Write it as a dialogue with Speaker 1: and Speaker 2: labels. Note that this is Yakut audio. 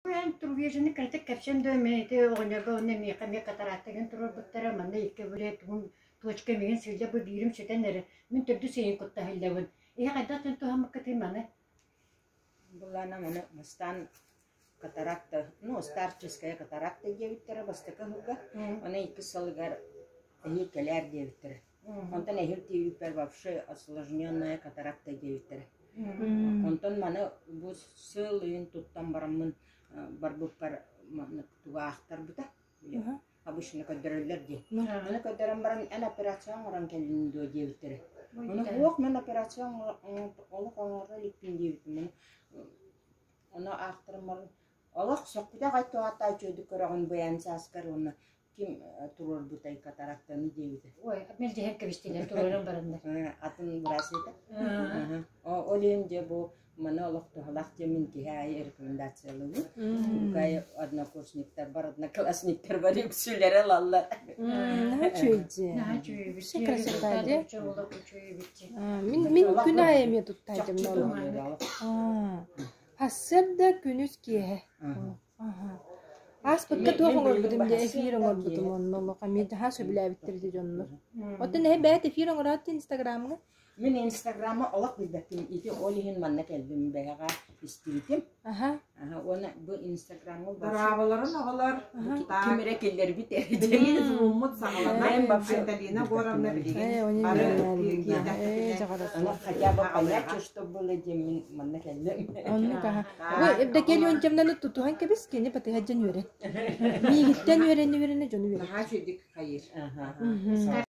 Speaker 1: Эн Трувежины кыратык кэпсээн дуо мин ити оҕонньорго уонна миэхэ эмиэ катарактагын туруорбуттара манна икки били тугум точка миигин сылдьа бу биирим сүтэн эрэ мин төрдүс ыйын куттаһыллабын ийэ хайдах дьон туһаммыккытый маны
Speaker 2: Былаана маны бастаан катаракта, ну, старческая катаракта диэбиттэрэ бастакы ыһыга. Аны иккис сылыгар эһиил кэлээр диэбиттэрэ. Онтон эһиил тиийбиппэр вообще осложненная катаракта диэбиттэрэ. Онтон маны бу сыл ыйын туттан бараммын барбыппар маннык тугу аахтарбыта. Обычно көрдөрөллөр дии. Аны көрдөрөн баран эн операция оҥорон кэллиҥ дуо диэбиттэрэ. Ону суох мен операция олох оҥоро иликпин диэбитим. Ону аахтаран баран олох сөхпүтэх ай туһаатаа үчүгэйдик көрөҕүн быйаан сааскар уонна ким туруорбутай катарактаны диэбитэ.
Speaker 1: Ой, мэлдьэһэн кэбистилэр туруоран бараннар.
Speaker 2: Атын быраас этэ. Ол иһин дьэ бу маны олох туһалаах диэн мин киһи аайы рекомендациялыыбын. Бука однокурсниктарбар, одноклассниктарбар үксүлэрэ ылаллар.
Speaker 3: Наһаа үчүгэй дии.
Speaker 1: Наһаа үчүгэй
Speaker 3: Вообще красота дии. Мин мин күн аайы эмиэ туттаатым. Сарсыарда күнүс киэһэ. Ааспыкка туох оҥорбутум диye эфир оҥорбутум онно олох эмиэ наһаа сөбүлээбиттэр ити дьоннор. Оттон эһэ бэйэт эфир оҥороот инстаграмҥа?
Speaker 2: Мин инстаграмы олох билбэппин. Ити ол иһин манна кэлбим бэйэҕэ истибитим.
Speaker 3: Аха.
Speaker 2: Аха, уонна бу инстаграмҥа
Speaker 4: Браабаларын оҕолор
Speaker 2: ким эрэ киллэрбит
Speaker 4: Билигин зуммут саҕаланар. Айталина Егоровна билигин бары
Speaker 2: Ону хотя бы понять, что было диэн мин манна кэллим.
Speaker 3: Оннук аха. Бу Евдокия Леонтьевнаны тутуһан кэбис, кини батыһа дьон үөрэн. Миигиттэн үөрэнэ-үөрэнэ дьону үөрэн.
Speaker 4: Наһаа үчүгүйдик хайыыр.
Speaker 2: Аха.